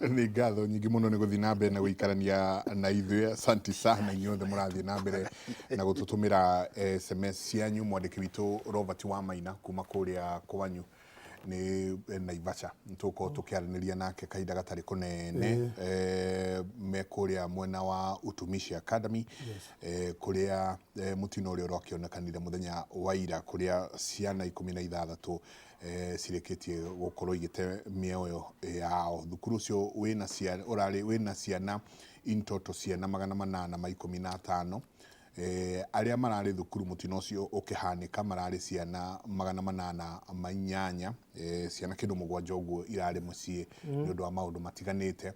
Nĩ ngatho nyingĩ mũno nĩ gũthiĩ na mbere na gũikarania na ithuĩ. Asante sana inyuothe mũrathiĩ na mbere na gũtũtũmĩra SMS cianyu. Mwandĩki witũ Robert Wamaina kuma kũrĩa kwanyu nĩ Naivasha, nĩ tũgũkorwo tũkĩaranĩria nake kahinda gatarĩ kũnene. Me kũrĩa mwena wa Utumishi Academy, kũrĩa mũtino ũrĩa ũrakĩonekanire mũthenya wa ira, kũrĩa ciana 16 cirĩkĩtie gũkorwo igĩte mĩoyo yao. Thukuru ũcio wĩna ciana, ũrarĩ wĩna ciana in total ciana 815. Arĩa mararĩ thukuru mũtino ũcio ũkĩhanĩka mararĩ ciana 808, ciana kĩndũ 7 ũguo irarĩ mũciĩ nĩ ũndũ wa maũndũ matiganĩte.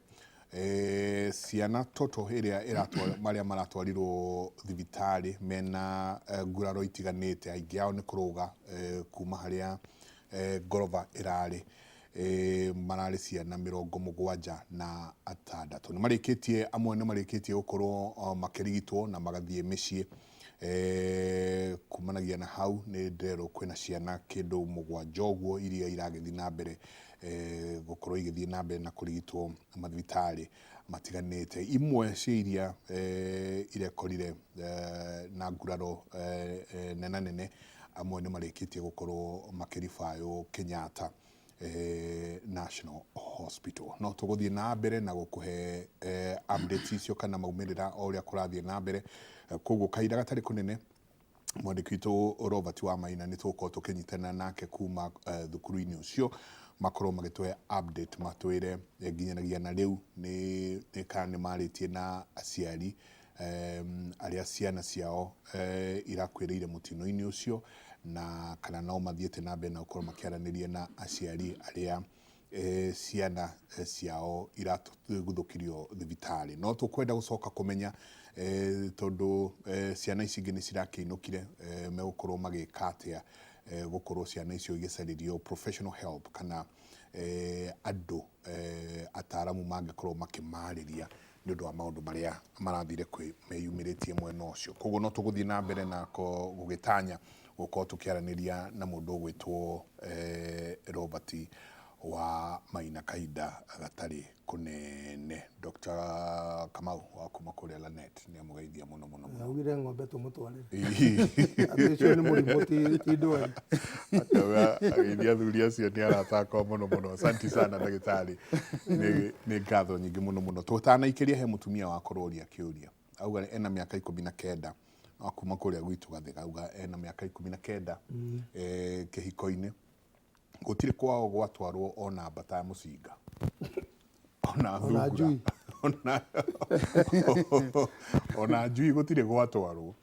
Ciana total ĩrĩa ĩratwara marĩa maratwarirwo thibitarĩ mena nguraro itiganĩte, aingĩ ao nĩ kũrũga kuma harĩa ngoroba ĩrarĩ, mararĩ ciana 76. Nĩ marĩkĩtie, amwe nĩ marĩkĩtie gũkorwo makĩrigitwo na magathiĩ mĩciĩ. Kumanagia na hau nĩ ndĩrerwo kwĩna ciana kĩndũ 7 ũguo iria iragĩthiĩ na mbere gũkorwo igĩthiĩ na mbere na kũrigitwo mathibitarĩ matiganĩte. Imwe cia iria irekorire na nguraro nena nene, amwe nĩ marĩkĩtie gũkorwo makĩribaywo Kenyatta National Hospital. No tũgũthiĩ na mbere na gũkũhe updates icio kana maumĩrĩra o ũrĩa kũrathiĩ na mbere. Koguo kahinda gatarĩ kũnene, mwandĩki witũ Robert Wamaina nĩ tũgũkorwo tũkĩnyitanĩra nake kuma thukuru-inĩ ũcio, makorwo magĩtũhe update, matwĩre nginyanagia na rĩu nĩ kana nĩ marĩtie na aciari arĩa ciana ciao irakuĩrĩire mũtino-inĩ ũcio, na kana no mathiĩte na mbere na gũkorwo makĩaranĩria na aciari arĩa ciana ciao iraguthũkirio thibitarĩ. No tũkwenda gũcoka kũmenya, tondũ ciana ici ingĩ nĩ cirakĩinũkire, megũkorwo magĩka atĩa gũkorwo ciana icio igĩcarĩrio professional help kana andũ ataramu mangĩkorwo makĩmarĩria nĩ ũndũ wa maũndũ marĩa marathire kwĩ meyumĩrĩtie mwena ũcio. Koguo no tũgũthiĩ na mbere na gũgĩtanya gũkorwo tũkĩaranĩria na mũndũ ũgwĩtwo Robert wa Maina kahinda gatarĩ kũnene. Dr. Kamau wa kuma kũrĩa Lanet nĩ amũgeithia mũno mũno mũno. Augire ng'ombe tũmũtwarĩre. Atĩ ũcio nĩ mũrimũ, ti ndwari. Akauga ageithia athuri acio nĩ arata akwa mũno mũno. Asante sana ndagĩtarĩ, nĩ ngatho nyingĩ mũno mũno. Tũtanaikĩria, he mũtumia wakorwo ũria kĩũria, auga ena mĩaka 19 wa kuma kũrĩa gwitũ Gathĩga, auga ena mĩaka 19 kĩhiko-inĩ, gũtirĩ kwao gwatwarwo ona mbata ya mũcinga ona Ona thungura njui. Ona njui gũtirĩ gwatwarwo.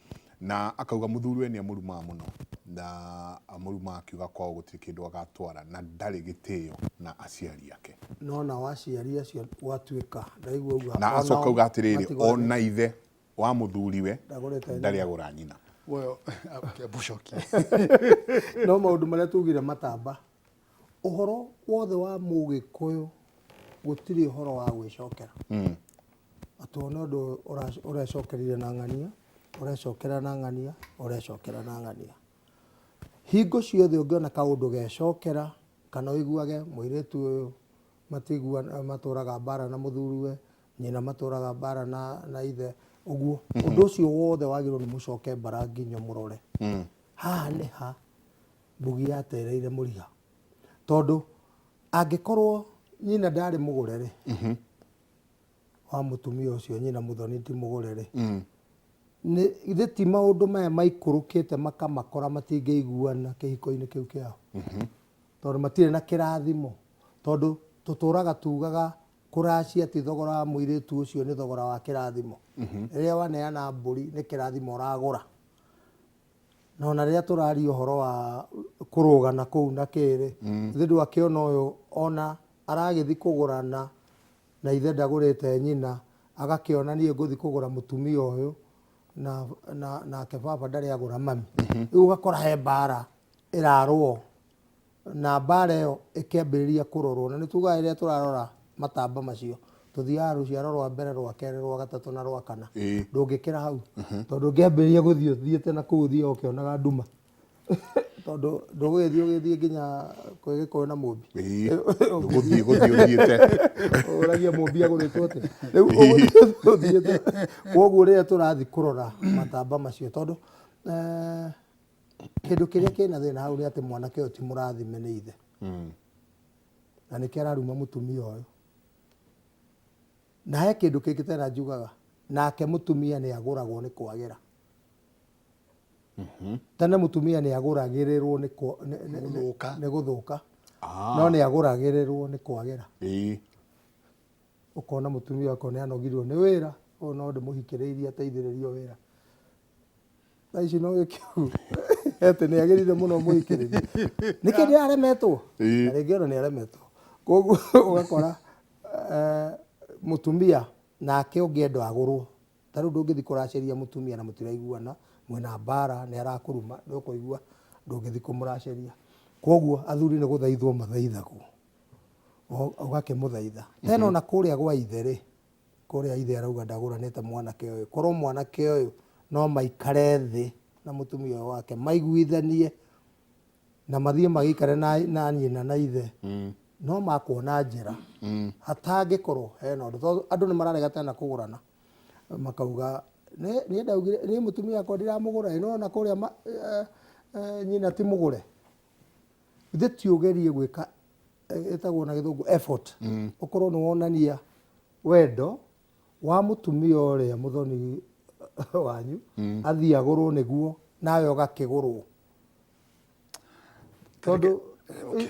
Na akauga mũthuri we nĩ amũrumaga mũno, na amũrumaga akiuga kwao gũtirĩ kĩndũ agatwara na ndarĩ gĩtĩo na aciari ake. No nao aciari acio gwatuĩka ndaigua uga Na onao acoka auga atĩrĩrĩ, matigũrage. ona ithe wa mũthuriwe Ndagũrĩte ndarĩ nyina. agũra nyina. Well, kĩambucoki. No maũndũ marĩa tugire matamba, ũhoro wothe wa Mũgĩkũyũ gũtirĩ ũhoro wa gwĩcokera. Atĩ wone ũndũ ũrecokerire na ng'ania, ũrecokera na ng'ania, ũrecokera na ng'ania. Hingo ciothe ũngĩona kaũndũ gecokera, kana ũiguage mũirĩtu ũyũ matiguana, matũraga mbara na mũthuriwe, nyina matũraga mbara na ithe, ũguo ũndũ ũcio wothe wagĩrĩirwo nĩ mũcoke mbara nginya mũrore haha nĩ ha mbugi yatereire mũriha. Tondũ angĩkorwo nyina ndarĩ mũgũre rĩ, wa mũtumia ũcio, nyina mũthoni ti mũgũre rĩ, nĩ githĩ ti maũndũ maya maikũrũkĩte makamakora matingĩiguana kĩhiko-inĩ kĩu kĩao, tondũ matirĩ na kĩrathimo? Tondũ tũtũraga tugaga kũracia ti thogora wa mũirĩtu ũcio, nĩ thogora wa kĩrathimo. Rĩrĩa waneana mbũri, nĩ kĩrathimo ũragũra. Na ona rĩrĩa tũraria ũhoro wa kũrũgana kũu na kĩrĩ, ithe ndwakĩona ũyũ ona aragĩthi kũgũrana na ithe ndagũrĩte nyina, agakĩona niĩ ngũthi kũgũra mũtumia ũyũ na nake baba ndarĩ agũra mami. Rĩu ũgakora he mbara ĩrarũo, na mbara ĩyo ĩkĩambĩrĩria kũrorwo. Na nĩ tugaga rĩrĩa tũrarora matamba macio, tũthiaga rũciaro rwa mbere, rwa kerĩ, rwa gatatũ na rwa kana. Ndũngĩkĩra hau, tondũ ũngĩambĩrĩria gũthiĩ ũthiĩte na kũu, ũthiaga ũkĩonaga nduma. Tondũ ndũgũgĩthiĩ ũgĩthiĩ nginya kwĩ Gĩkũyũ na Mũmbi. Gũthiĩ gũthiĩ ũthiĩte. Ũragia Mũmbi agũrĩtwo atĩa? Rĩu ũgũthiĩ ũthiĩte. Kwoguo rĩrĩa tũrathiĩ kũrora matamba macio, tondũ kĩndũ kĩrĩa kĩna thĩna hau nĩ atĩ mwanake ũyũ ti mũrathime nĩ ithe. Na nĩkĩo araruma mũtumia ũyũ. Na he kĩndũ kĩngĩ tena njugaga, nake mũtumia nĩ agũragwo nĩ kwagĩra. Tene mũtumia nĩ agũragĩrĩrwo nĩ Gũthũka. Nĩ gũthũka. No nĩ agũragĩrĩrwo nĩ kwagĩra. Ũkona mũtumia okorwo nĩ anogirwo nĩ wĩra, ũyũ no ndĩmũhikĩrĩirie ateithĩrĩrio wĩra. Thaa ici no gĩkĩu atĩ nĩ agĩrire mũno mũhikĩrĩrie. Nĩkĩ nĩ aremetwo? Na rĩngĩ ona nĩ aremetwo. Koguo ũgakora mũtumia nake ũngĩenda agũrwo. Ta rĩu ndũngĩthiĩ kũracĩria mũtumia na mũtiraiguana, mwĩna mbara, nĩ arakũruma, nĩ ũkũigua ndũngĩthiĩ kũmũracĩria. Koguo athuri nĩ gũthaithwo mathaithagwo. Ũgakĩmũthaitha. Tena ona kũrĩa gwa ithe rĩ, kũrĩa ithe arauga ndagũranĩte mwanake ũyũ. Korwo mwanake ũyũ no maikare thĩ na mũtumia ũyũ wake, maiguithanie na mathiĩ magĩikare na nyina na ithe, no makuona njĩra. Hatangĩkorwo hena ũndũ. Tondũ andũ nĩ mararega tena kũgũrana. Makauga, niĩ ndaugire, niĩ mũtumia wakwa ndiramũgũra, ĩ no ona kũrĩa nyina ti mũgũre. Ithe ti ũgerie gwĩka, ĩtagwo na gĩthũngũ effort. Ũkorwo nĩ wonania wendo wa mũtumia ũrĩa mũthoni wanyu, athiĩ agũrwo nĩguo, nawe ũgakĩgũrwo. Tondũ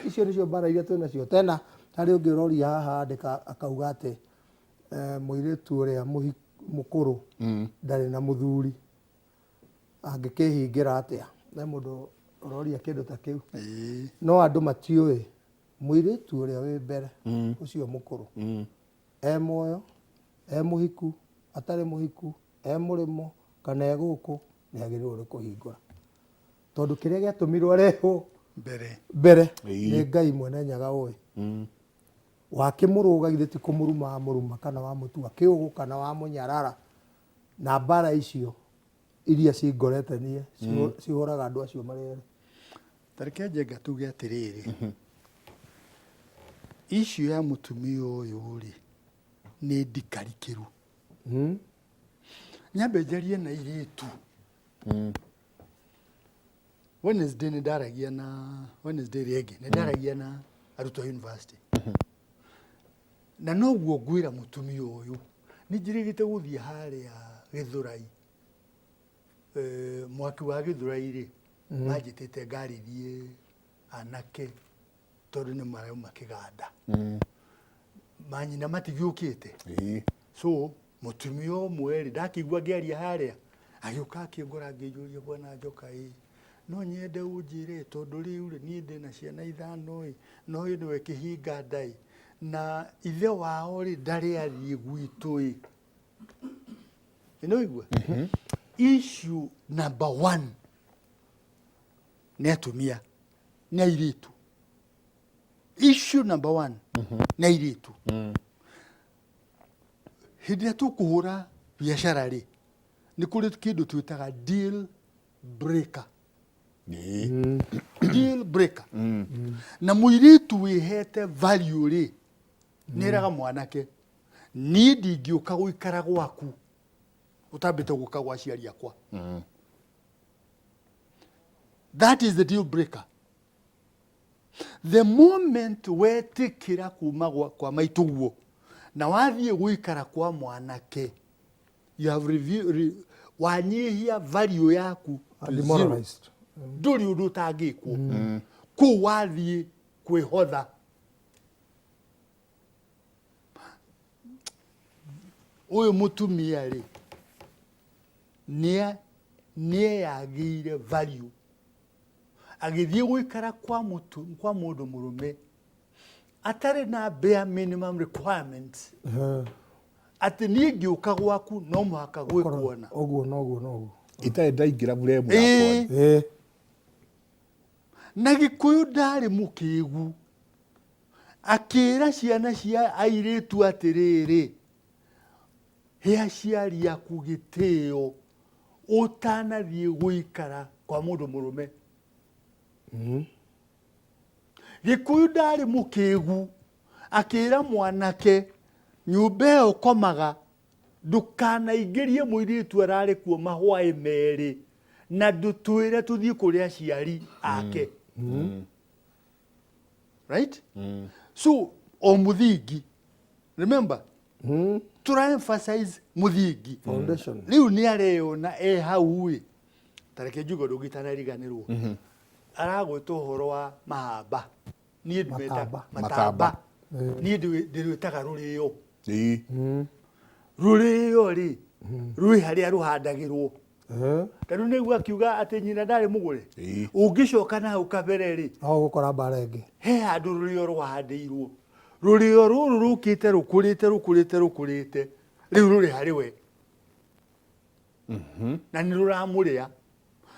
icio nĩcio mbara iria twĩ nacio. Tena harĩ ũngĩ ũroria haha andĩka akauga atĩ mũirĩtu ũrĩa mũkũrũ ndarĩ na mũthuri, angĩkĩhingĩra atĩa? Nĩ mũndũ ũroria kĩndũ ta kĩu. No andũ matiũĩ mũirĩtu ũrĩa wĩ mbere ũcio mũkũrũ e muoyo, e mũhiku, atarĩ mũhiku, e mũrĩmo kana e gũkũ, nĩ agĩrĩirwo nĩ kũhingũra. Tondũ kĩrĩa gĩatũmirwo arehwo mbere mbere nĩ Ngai mwene Nyaga ũĩ. Wakĩmũrũga githĩ ti kũmũruma wamũruma kana wamũtua kĩũgũ kana wamũnyarara. Na mbara icio iria cingorete niĩ cihũraga andũ acio marĩ erĩ. Ta reke Njenga tuge atĩrĩrĩ, icio ya mũtumia ũyũ rĩ nĩ ndikarikĩru. Nyambe njarie na irĩtu. Wednesday nĩ ndaragia na Wednesday ĩrĩa ĩngĩ nĩ ndaragia na arutwo a university. Na noguo ngwĩra mũtumia ũyũ, nĩ njĩrĩgĩte gũthiĩ harĩa Gĩthũrai. Mwaki wa Gĩthũrai rĩ, manjĩtĩte ngarĩrie anake tondũ nĩ marauma kĩganda. Manyina matigĩũkĩte. So mũtumia ũmwe rĩ, ndakĩigua ngĩaria harĩa, agĩũka akĩngora akĩnjũria bwana Njoka ĩ, no nyende ũnjĩre tondũ rĩu rĩ, niĩ ndĩna ciana ithano ĩ, na ũyũ nĩwe kĩhinga nda ĩ, na ithe wao rĩ ndarĩ athiĩ gwitũ ĩ. Nĩ ũigua? Issue number 1 nĩ atumia, nĩ airĩtu. Issue number 1 nĩ airĩtu. Hĩndĩ ĩrĩa tũkũhũra biacara rĩ, nĩ kũrĩ kĩndũ twĩtaga deal breaker. Deal breaker. Na mũirĩtu wĩhete value rĩ, nĩ eraga mwanake, niĩ ndingĩũka gũikara gwaku ũtambĩte gũka gwa aciari akwa. That is the deal breaker. The moment wetĩkĩra kuma kwa maitũguo na wathiĩ gũikara kwa mwanake, you have review, wanyihia value yaku to zero. Demoralized. Ndũrĩ ũndũ ũtangĩkwo. Kũu wathiĩ kwĩhotha. Ũyũ mũtumia rĩ, nĩeyagĩire value. Agĩthiĩ gũikara kwa mũndũ mũrũme atarĩ na bare minimum requirements. Atĩ niĩ ngĩũka gwaku no mũhaka gwĩkuona. Ũguo noguo noguo. Itarĩ ndaingĩra buremu yakwa. Na Gĩkũyũ ndarĩ mũkĩgu. Akĩra ciana cia airĩtu atĩrĩrĩ, he aciari aku gĩtĩo ũtanathiĩ gũikara kwa mũndũ mũrũme. Gĩkũyũ ndarĩ mũkĩgu akĩra mwanake nyũmba ĩyo komaga ndũkanaingĩrie mũirĩtu ararĩ kuo mahwaĩ merĩ na ndũtwĩre tũthiĩ kũrĩ aciari ake. Right? So o mũthingi, remember, tũra emphasize mũthingi. Foundation. Rĩu nĩ areyona e hau ĩ, ta reke njuge ũndũ ũngĩ itanariganĩrwo. Aragwĩta ũhoro wa mahamba. Niĩ ndĩmeta Matamba. matamba. Niĩ ndĩrwĩtaga rũrĩo. Ĩĩ. Rũrĩo rĩ, rwĩ harĩa rũhandagĩrwo. Eh. Ta rĩu nĩguo akiuga atĩ nyina ndarĩ mũgũre. Ĩĩ. Ũngĩcoka na hau kabere rĩ, No gũkora mbara ĩngĩ. he handũ rũrĩo rwahandĩirwo. Rũrĩo rũrũ rũkĩte rũkũrĩte rũkũrĩte rũkũrĩte, rĩu rũrĩ harĩ we. Na nĩ rũramũrĩa.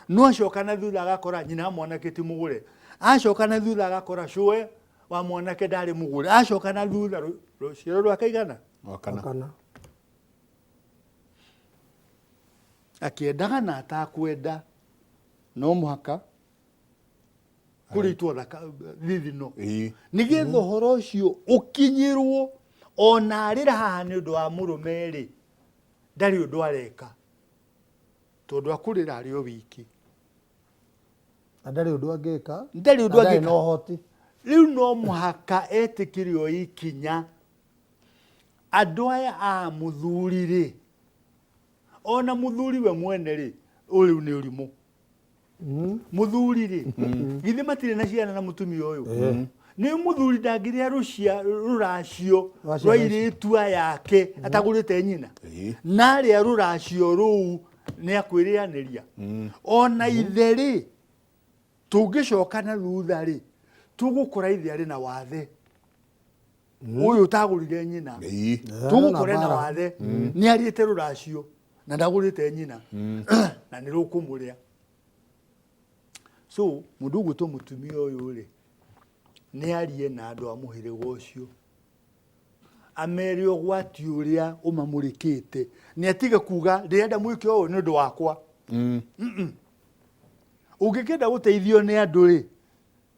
No acoka na thutha agakora nyina wa mwanake ti mũgũre. Acoka na thutha agakora cũe wa mwanake ndarĩ mũgũre. Acoka na thutha rũciaro rwake igana. Wakana. Kana. Akĩendaga na atakwenda no mũhaka kũrĩtwo thithino. Ĩĩ. Nĩgetha ũhoro ũcio ũkinyĩrwo ona arĩra haha nĩ ũndũ wa mũrũme rĩ, ndarĩ ũndũ areka. Tondũ akũrĩra arĩ o wiki. Na ndarĩ ũndũ angĩka. Ndarĩ ũndũ Na ndarĩ angĩka. na ũhoti. Rĩu no mũhaka etĩkĩre o ikinya. Andũ aya a mũthuri rĩ, ona mũthuri we mwene rĩ, ũyũ rĩu nĩ ũrimũ. Mũthuri rĩ, githĩ matirĩ na ciana na mũtumia ũyũ? Nĩ mũthuri ndangĩrĩa rũracio Rwa rwa ciana ici. irĩtu aya ake atagũrĩte nyina. Ĩĩ. Na arĩa rũracio rũu nĩ akwĩrĩanĩria. Ona ithe rĩ, tũngĩcoka na thutha rĩ, tũgũkora ithe arĩ na wathe. Ũyũ ũtagũrire nyina. Ĩĩ. Tũgũkora na mbara. wathe. Nĩ arĩte rũracio na ndagũrĩte nyina. Na nĩ rũkũmũrĩa. So mũndũ ũgwĩtwo mũtumia ũyũ rĩ, nĩ arie na andũ a mũhĩrĩga ũcio. Amere ũgwati ũrĩa ũmamũrĩkĩte. Nĩ atige kuga ndĩrenda mwĩke ũũ nĩ ũndũ wakwa. Ũngĩkĩenda gũteithio nĩ andũ rĩ,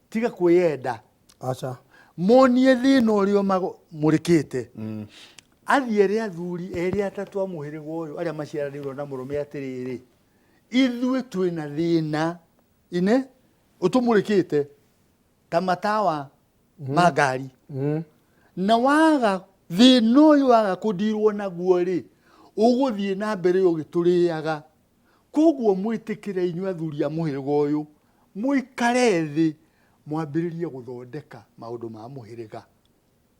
tiga kwĩyenda. Aca. Monie thĩna ũrĩa ũmamũrĩkĩte. Athiĩ ere athuri erĩ atatũ a mũhĩrĩga ũyũ arĩa maciaranĩirwo na mũrũme atĩrĩrĩ, ithuĩ twĩna thĩna ine ũtũmũrĩkĩte ta matawa ma ngari. Na waga thĩna ũyũ waga kũndirwo naguo rĩ, ũgũthiĩ na mbere ũgĩtũrĩaga. Koguo mwĩtĩkĩre inyuĩ athuri a mũhĩrĩga ũyũ, mũikare thĩ mwambĩrĩrie gũthondeka maũndũ ma mũhĩrĩga.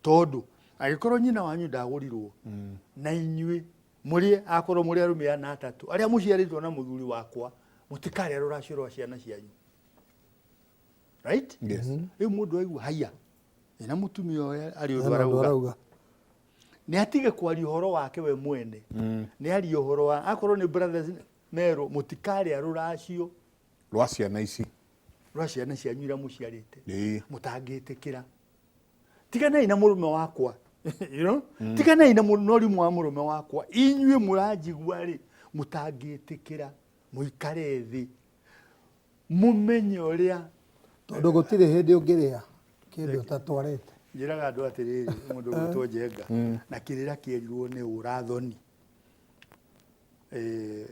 Tondũ angĩkorwo nyina wanyu ndagũrirwo na inyuĩ mũrĩ akorwo mũrĩ arũme ana atatũ arĩa mũciarĩtwo na mũthuri wakwa, mũtikarĩa rũracio rwa ciana cianyu. Right? Yes. Rĩu mũndũ aigua haiya, ĩna mũtumia ũyũ arĩ ũndũ Hena ũndũ arauga. arauga. Nĩ atige kwaria ũhoro wake we mwene. Nĩ arie ũhoro wa akorwo nĩ brothers merwo mũtikarĩa rũracio Rwa ciana ici. Rwa ciana cianyu iria mũciarĩte. Ĩĩ. Mũtangĩtĩkĩra. Tiganai na mũrũme wakwa. You know? Tiganai na ũrimũ wa mũrũme wakwa. Inyuĩ mũranjigua rĩ, mũtangĩtĩkĩra, mũikare thĩ. Mũmenye ũrĩa Tondũ gũtirĩ hĩndĩ ũngĩrĩa kĩndũ ũtatwarĩte. Njĩraga andũ atĩrĩrĩ, mũndũ ũgwĩtwo Njenga, na kĩrĩra kĩerirwo nĩ ũrathoni.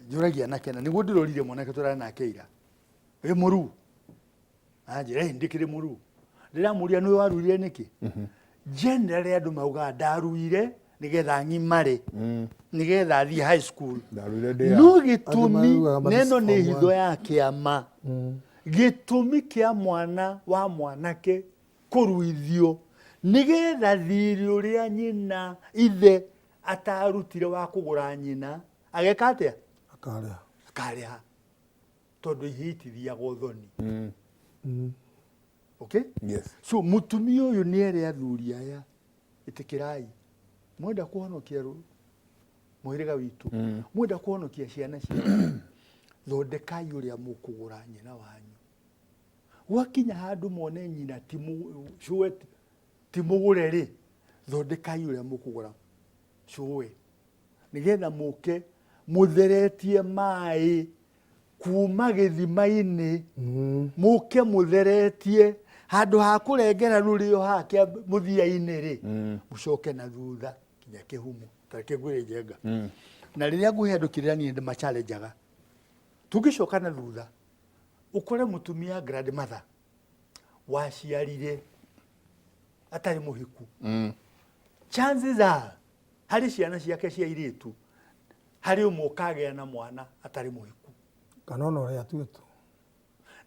Njũragia anake na nĩguo ndĩrorire mwanake tũrarĩ nake ira. Wĩ mũruu? Anjĩra, ĩ ndĩkĩrĩ mũruu. Ndĩramũria nĩ waruire nĩkĩ? Generally andũ maugaga ndaruire nĩgetha ng'imare, nĩgetha thiĩ high school. Ndaruire ndĩ ya- No Andũ gĩtũmi, maruaga na ĩno nĩ mathiĩ hitho ya kĩama. Gĩtũmi kĩa mwana wa mwanake kũruithio nĩgetha thirĩ ũrĩa nyina ithe atarutire wa kũgũra nyina ageka atĩa? Akarĩha. Akarĩha. Tondũ ihĩ itithiaga ũthoni. Okay? Yes. So mũtumia ũyũ nĩ ere athuri aya, ĩtĩkĩrai. Mwenda kũhonokia mũhĩrĩga witũ, mwenda kũhonokia ciana cianyu, thondekai ũrĩa mũkũgũra nyina wanyu. Gwakinya handũ mone nyina ti cũwe ti mũgũre rĩ, thondekai ũrĩa mũkũgũra cũwe. Nĩgetha mũke mũtheretie maĩ Kuma gĩthima-inĩ mũke mũtheretie handũ ha kũrengera rũrĩo haha kĩa mũthia-inĩ rĩ, mũcoke na thutha nginya kĩhumo. Tareke ngwĩre, Njenga, na rĩrĩa ngũhe andũ kĩrĩra, niĩ ndĩmachallenjaga. Tũngĩcoka na thutha ũkore mũtumia grandmother waciarire atarĩ mũhiku, chances are harĩ ciana ciake cia airĩtu harĩ ũmwe ũkagĩa na mwana atarĩ mũhiku. Kana ona ũrĩa atuĩtwo.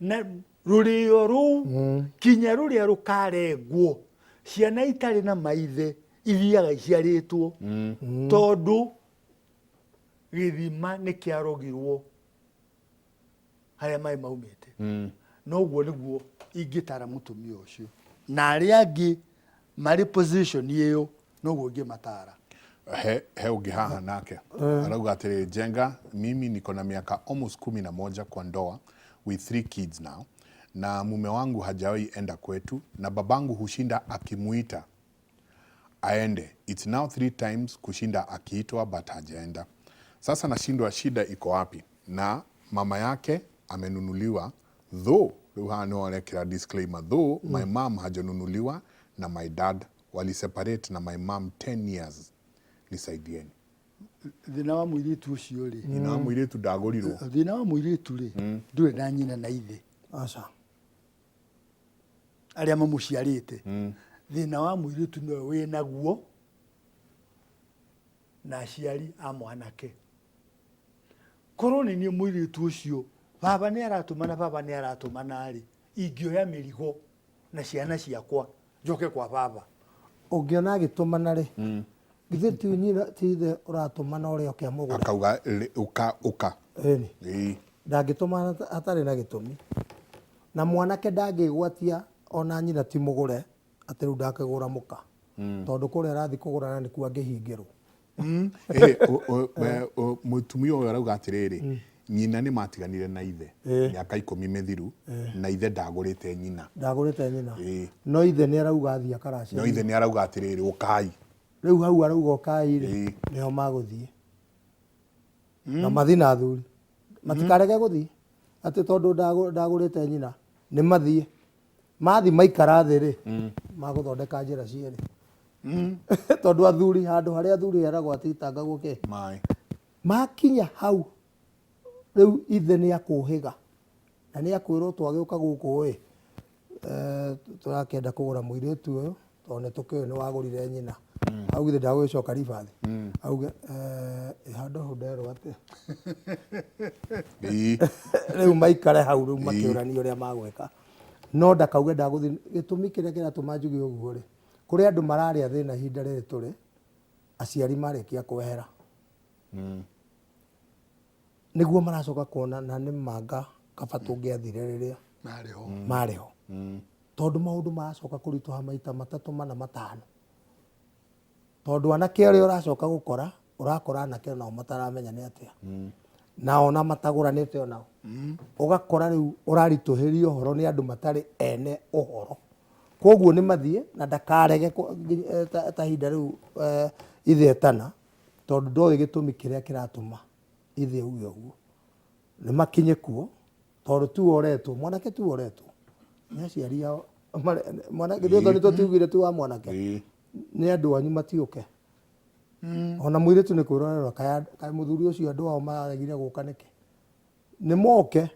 Na rũrĩo rũu kinya rũrĩa rũkarengwo, ciana itarĩ na maithe ithiaga iciarĩtwo, tondũ gĩthima nĩ kĩarogirwo harĩa maĩ maumĩte. Noguo nĩguo ingĩtara mũtumia ũcio na arĩa angĩ marĩ position ĩyo, noguo ingĩmatara. He ũngĩ haha nake arauga atĩrĩrĩ, "Njenga, mimi niko na miaka almost 11 kwa ndoa with three kids now, na mume wangu hajawahi enda kwetu na babangu hushinda akimuita aende. It's now three times kushinda akiitwa but hajaenda. Sasa nashindwa shida iko wapi, na mama yake amenunuliwa though." Rĩu haha nĩho arekĩra disclaimer, "Though my mom hajanunuliwa na my dad waliseparate na my mom 10 years. Nisaidieni." Thĩna wa mũirĩtu ũcio rĩ, Nyina wa mũirĩtu ndagũrirwo. Thĩna wa mũirĩtu rĩ, ndũrĩ na nyina na ithe Aca. arĩa mamũciarĩte. Thĩna wa mũirĩtu nĩwe wĩ naguo na aciari a mwanake. Korwo nĩ niĩ mũirĩtu ũcio, baba nĩ aratũmana, baba nĩ aratũmana rĩ, ingĩoya mĩrigo na ciana ciakwa njoke kwa baba. Ũngĩona agĩtũmana rĩ, githĩ ti nyina ti ithe ũratũmana ũrĩa ũke amũgũre? Akauga, "Ũka, ũka." Ĩni. Ĩĩ. Ndangĩtũmana hatarĩ na gĩtũmi, na mwanake ndangĩgwatia ona nyina ti mũgũre atĩ rĩu ndakĩgũra mũka, tondũ kũrĩa arathiĩ kũgũrana nĩkuo angĩhingĩrwo. Ĩ, mũtumia ũyũ arauga atĩrĩrĩ, nyina nĩ matiganire na ithe mĩaka 10 mĩthiru, na ithe ndagũrĩte nyina. Ndagũrĩte nyina. Ĩĩ. No ithe nĩ arauga athiĩ akaracia. No ithe nĩ arauga atĩrĩrĩ, ũkai. Rĩu hau arauga ũkai rĩ, nĩho magũthiĩ na mathi na athuri matikarege gũthiĩ atĩ tondũ ndagũrĩte nyina. Nĩ mathiĩ, mathi maikara thĩ rĩ, magũthondeka njĩra cierĩ, tondũ athuri handũ harĩa athuri heragwo atitangagwo kĩ maĩ. Makinya hau rĩu, ithe nĩ akũhĩga na nĩ akwĩrwo, "Twagĩũka gũkũ ĩ, tũrakĩenda kũgũra mũirĩtu ũyũ tondũ nĩ tũkĩũĩ nĩ wagũrire nyina." Hau githĩ ndagũgĩcoka ribathi auge, "Ĩ handũ hau nderwo atĩa?" Rĩu maikare hau rĩu makĩũrania ũrĩa magwĩka, no ndakauge ndagũthiĩ. Gĩtũmi kĩrĩa kĩratũma njuge ũguo rĩ, kũrĩ andũ mararĩa thĩna ihinda rĩrĩ tũrĩ, aciari marĩkia kwehera nĩguo maracoka kuona na nĩ manga kaba tũngĩathire rĩrĩa marĩ ho. Marĩ ho, tondũ maũndũ maracoka kũritũha maita matatũ, mana, matano, tondũ anake arĩa ũracoka gũkora, ũrakora anake nao mataramenya nĩ atĩa, na ona matagũranĩte onao, ũgakora rĩu ũraritũhĩrio ũhoro nĩ andũ matarĩ ene ũhoro. Koguo nĩ mathiĩ na ndakarege ta ihinda rĩu ithe etana, tondũ ndoĩ gĩtũmi kĩrĩa kĩratũma ithe auge ũguo. Nĩ makinye kuo, tondũ tiwe ũretwo mwanake, tiwe ũretwo, nĩ aciari ao. Mwanake githĩ nĩ tũtiugire ti wa mwanake? Ĩĩ. Nĩ andũ anyu matiũke. Ona mũirĩtu nĩ kwĩrorerwo kaĩ mũthuri ũcio andũ ao maregire gũka nĩkĩ. Nĩ moke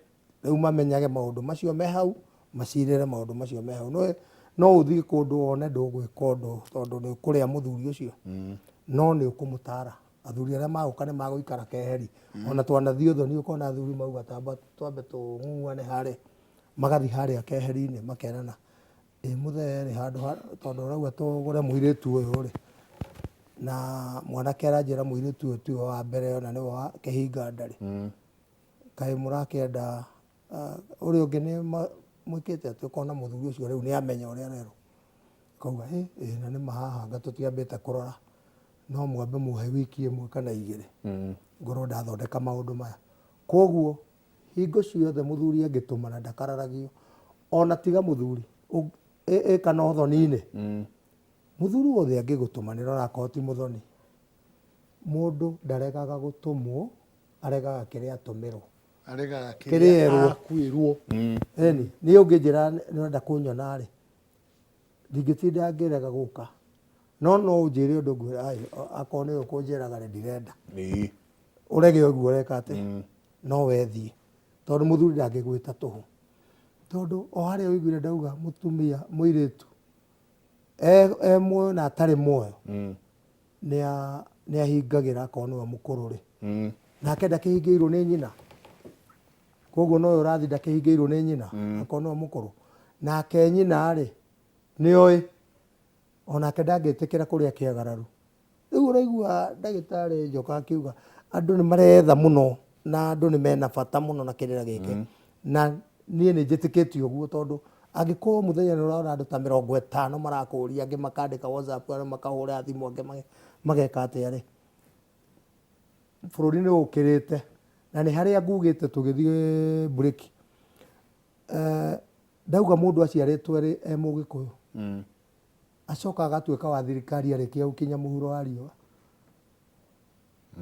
rĩu mamenyage maũndũ macio me hau, macirĩre maũndũ macio me hau. No ũthiĩ kũndũ wone ndũgwĩka ũndũ, tondũ nĩ ũkũrĩa mũthuri ũcio, no nĩ ũkũmũtara. Athuri arĩa magũka nĩ magũikara keheri. Ona twanathiĩ ũthoni, ũkona athuri mauga, "Tamba twambe tũng'ung'uane harĩa." Magathiĩ harĩa keheri-inĩ makerana, "Ĩ mũthee rĩ, handũ ha tondũ ũrauga tũgũre mũirĩtu ũyũ rĩ, na mwanake aranjĩra mũirĩtu ũyũ tiwe wa mbere, ona nĩwe wa kĩhinga ndarĩ, kaĩ mũrakĩenda ũrĩa ũngĩ nĩ mwĩkĩte atĩ?" Ũkona mũthuri ũcio rĩu nĩ amenya ũrĩa arerwo, akauga, "Ĩ ĩ na nĩ mahaha anga tũtiambĩte kũrora, no mwambe muhe wiki ĩmwe kana igĩrĩ ngorwo ndathondeka maũndũ maya." Koguo hingo ciothe mũthuri angĩtũmana ndakararagio. Ona tiga mũthuri ĩ kana ũthoni-inĩ, mũthuri wothe angĩgũtũmanĩra, onakorwo ti mũthoni, mũndũ ndaregaga gũtũmwo, aregaga kĩrĩa atũmĩrwo. Aregaga Kĩrĩa kĩrĩa erwo. akwĩrwo. Eni niĩ ũngĩnjĩra nĩ ũrenda kũnyona rĩ, ndingĩtinda ngĩrega gũka, no no ũnjĩre ũndũ ngwĩra, "Ai, akorwo nĩ ũkũnjĩraga rĩ, ndirenda." Ũrege ũguo ũreka atĩ no wethiĩ, tondũ mũthuri ndangĩgwĩta tũhũ, tondũ o harĩa ũiguire ndauga mũtumia mũirĩtu e muoyo na atarĩ muoyo, nĩ ahingagĩra akorwo nĩwe mũkũrũ rĩ, nake ndakĩhingĩirwo nĩ nyina, koguo nowe ũrathi ndakĩhingĩirwo nĩ nyina akorwo nĩwe mũkũrũ, nake nyina rĩ nĩoĩ onake ndangĩtĩkĩra kũrĩa kĩagararu. Rĩu ũraigua ndagĩtarĩ Njoka akiuga andũ nĩ maretha mũno na andũ nĩ mena bata mũno na kĩrĩra gĩkĩ, na niĩ nĩ njĩtĩkĩtie ũguo, tondũ angĩkorwo mũthenya nĩ ũrona andũ ta 50 marakũria, angĩ makandĩka WhatsApp, angĩ makahũra thimũ, angĩ mageka atĩa rĩ, bũrũri nĩ ũkĩrĩte. Na nĩ harĩa ngugĩte tũgĩthiĩ break, ndauga mũndũ aciarĩtwo arĩ e Mũgĩkũyũ, acoka agatuĩka wa thirikari arĩkia gũkinya mũhuro wa riũa,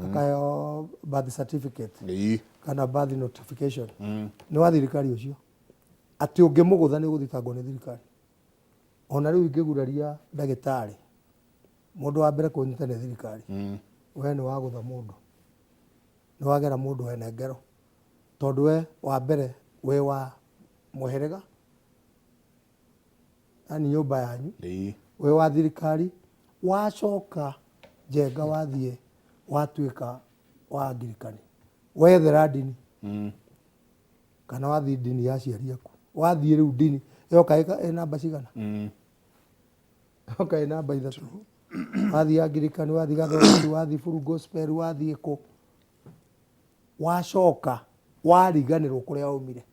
akaheo birth certificate kana birth notification, nĩ wa thirikari ũcio, atĩ ũngĩmũgũtha nĩ ũgũthitangwo nĩ thirikari. Ona rĩu ingĩguraria ndagĩtarĩ, mũndũ wa mbere kũnyita nĩ thirikari. We nĩ wagũtha mũndũ, nĩ wagera mũndũ wene ngero, tondũ we wa mbere wĩ wa mũhĩrĩga, yani nyũmba yanyu, wĩ wa thirikari, wacoka njenga wathiĩ watuĩka wa Angirikani, wethera ndini, kana wathiĩ ndini ya aciari aku, wathiĩ rĩu ndini yoka ĩ namba cigana, yoka ĩ namba 3, wathiĩ Angirikani, wathiĩ Gathoreki, wathiĩ Full Gospel, wathiĩ kũ, wacoka wariganĩrwo kũrĩa waumire,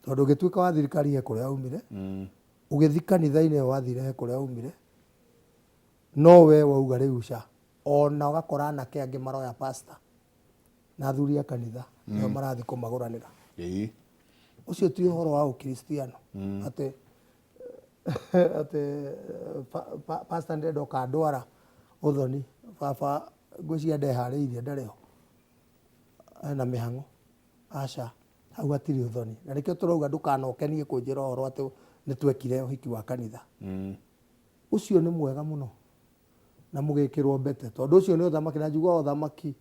tondũ ũgĩtuĩka wa thirikari he kũrĩa waumire, ũgĩthiĩ kanitha-inĩ ĩyo wathire he kũrĩa waumire, no we wauga rĩu ca, ona ũgakora anake angĩ maroya pastor na athuri a kanitha nĩo marathiĩ kũmagũranĩra. Ũcio ti ũhoro wa ũkristiano, atĩ atĩ pastor ndĩrenda ũkandwara ũthoni, baba ngwĩciria ndeharĩirie ndarĩ ho, ena mĩhang'o, aca, hau hatirĩ ũthoni. Na nĩkĩo tũrauga ndũkanoke niĩ kũnjĩra ũhoro atĩ nĩ twekire ũhiki wa kanitha. Ũcio nĩ mwega mũno na mũgĩkĩrwo mbete, tondũ ũcio nĩ ũthamaki, na njugaga ũthamaki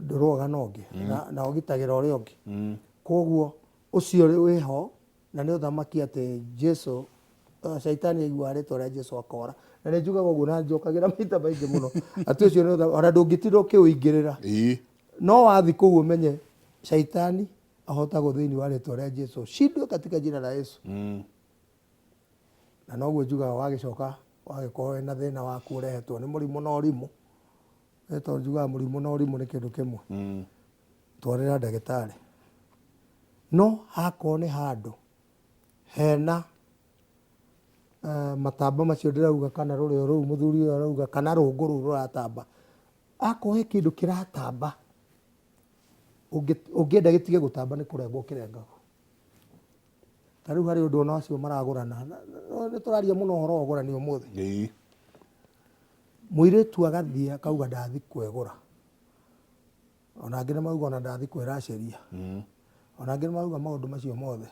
ndũrũaga na ũngĩ, na ũgitagĩra ũrĩa ũngĩ. Koguo ũcio wĩho na nĩ ũthamaki atĩ Jesu, caitani aiguaga rĩtwa rĩa Jesu akora. Na nĩ njugaga ũguo na njokagĩra maita maingĩ mũno atĩ ũcio nĩ ũthamaki, ona ndũngĩtinda ũkĩũingĩrĩra. No wathiĩ kũu ũmenye caitani ahotagwo thĩinĩ wa rĩtwa rĩa Jesu, shindwe katika jina la Yesu. Na noguo njugaga wagĩcoka wagĩkorwo wĩna thĩna waku ũrehetwo nĩ mũrimũ na ũrimũ, tondũ njugaga mũrimũ na ũrimũ nĩ kĩndũ kĩmwe, twarĩra ndagĩtarĩ. No hakorwo nĩ handũ hena matamba macio ndĩrauga, kana rũrĩo rũu mũthuri ũyũ arauga, kana rũngũ rũu rũratamba, akorwo he kĩndũ kĩratamba, ũngĩenda gĩtige gũtamba nĩ kũrengwo kĩrengagwo. Ta rĩu harĩ ũndũ ona acio maragũrana, nĩ tũraria mũno ũhoro wa ũgũrani ũmũthĩ. Mũirĩtu agathiĩ akauga ndathi kwĩgũra, ona angĩ nĩ mauga ona ndathi kwĩracĩria, ona angĩ nĩ mauga maũndũ macio mothe,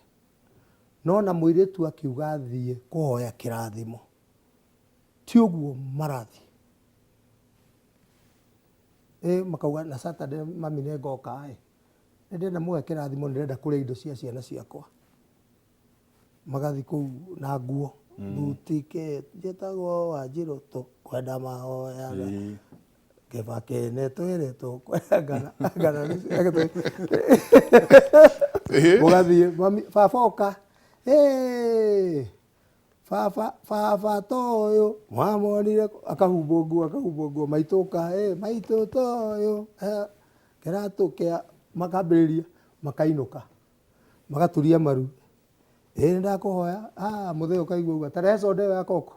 no na mũirĩtu akiuga athiĩ kũhoya kĩrathimo, ti ũguo marathiĩ. Makauga na Saturday mami nĩ ngoka ĩ, nĩ ndĩrenda muoe kĩrathimo, nĩ ndĩrenda kũrĩa indo cia ciana ciakwa. Magathiĩ kũu na nguo, thuti kĩ, njĩtagwo Wanjirũ tũkwenda mahoya, Kĩbakĩ nĩ twĩrĩtwo kwenda ngana, ngana mũgathiĩ, mami, baba oka, baba, baba toyũ, mwamonire, akahumbwo nguo, akahumbwo nguo, maitũ oka, maitũ toyũ, kĩratũ kĩa, makambĩrĩria, makainũka, magaturia maru, nĩ ndakũhoya, mũthee ũkaigua ũguo, ta rehe soda ĩyo ya koko,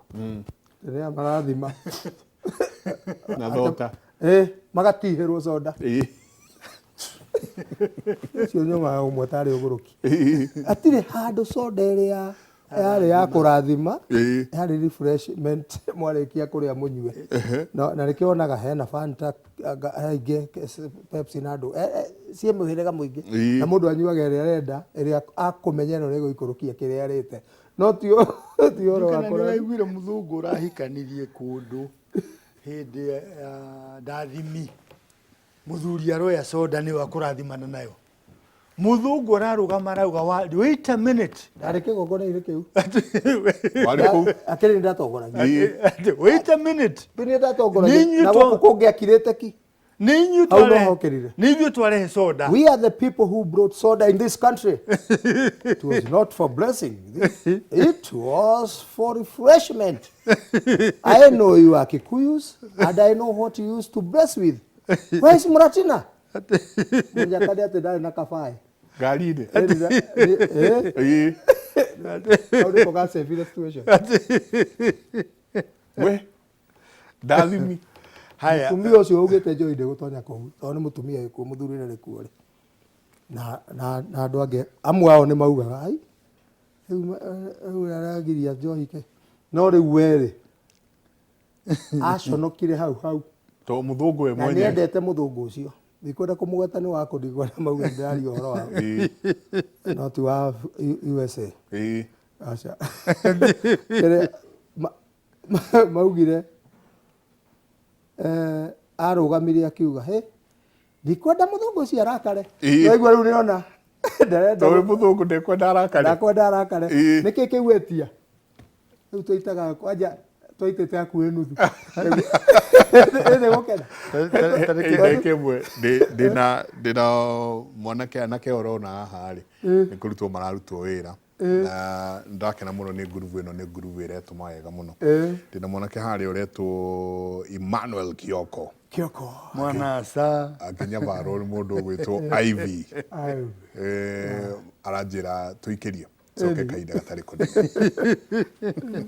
rĩrĩa marathima. Na thota. Magatihĩrwo soda. Ũcio nyumaga ũmwe tarĩ ũgũrũki. Hatirĩ handũ soda ĩrĩa Yarĩ ya kũrathima. Yarĩ refreshment mwarĩkia kũrĩa mũnyue. Na nĩkĩo wonaga hena Fanta, he ingĩ Pepsi na andũ ciĩ mũhĩrĩga mũingĩ. Na mũndũ anyuaga ĩrĩa arenda, ĩrĩa akũmenya ĩno nĩ ĩgũikũrũkia kĩrĩa arĩte. No ti ũhoro wa Kana kũrathima. nĩũraiguire mũthũngũ ũrahikanirie kũndũ hĩndĩ ya ndathimi. Mũthuri aroya soda nĩwe akũrathimana nayo. Mũthũngũ ararũgama arauga wait a minute. Ndarĩ kĩgongona-inĩ kĩu. Warĩ kũu? Akĩrĩ nĩ ndatongoragia. Wait a minute. Nĩ ndatongoragia. Na gũkũ kũngĩ akirĩte ki. Nĩ inyuĩ Hau no twarehe. hokĩrire. Nĩ ithuĩ twarehe soda. We are the people who brought soda in this country. It was not for blessing. It was for refreshment. I know you are Kikuyus and I know what you used to bless with. Where is Muratina? Mũnyakade atĩ ndarĩ na kabaĩ. Ngari-inĩ. Hau nĩko gacebire situation. We ndathimi. Haya. Mũtumia ũcio augĩte njohi ndĩgũtonya kũu tondũ nĩ mũtumia wĩkuo, mũthuri ndarĩ kuo rĩ. Na na andũ angĩ amwe ao nĩ maugaga ai rĩu aragiria njohi ke. No rĩu we rĩ aconokire hau hau. To mũthũngũ we Na mwenyewe. nĩendete mũthũngũ ũcio. Ndikwenda kũmũgweta nĩ wakũ, ndikwenda mauge ndĩraria ũhoro wao. No ti wa USA. Aca. Kĩrĩa maugire arũgamire akiuga he ndikwenda mũthũngũ ũcio arakare. Waigua rĩu nĩona ndarenda. Tondũ mũthũngũ ndekwenda arakare. Ndakwenda arakare. Nĩkĩ kĩu etia? Rĩu twaitaga kwanja twaitĩte hakuhĩ nuthu. Ĩthĩ gũkena. Ndagĩka ĩmwe ndĩna mwanake anake ũrona haha rĩ nĩ kũrutwo mararutwo wĩra na ndakena mũno nĩ ngurubu ĩno, nĩ ngurubu ĩretũma wega mũno. Ndĩna mwanake harĩa ũretwo Emmanuel Kioko. Kioko. Mwana asa. Akĩnyabarwo nĩ mũndũ ũgwĩtwo Ivy. Aranjĩra tũikĩrie coke kahinda gatarĩ kũnene.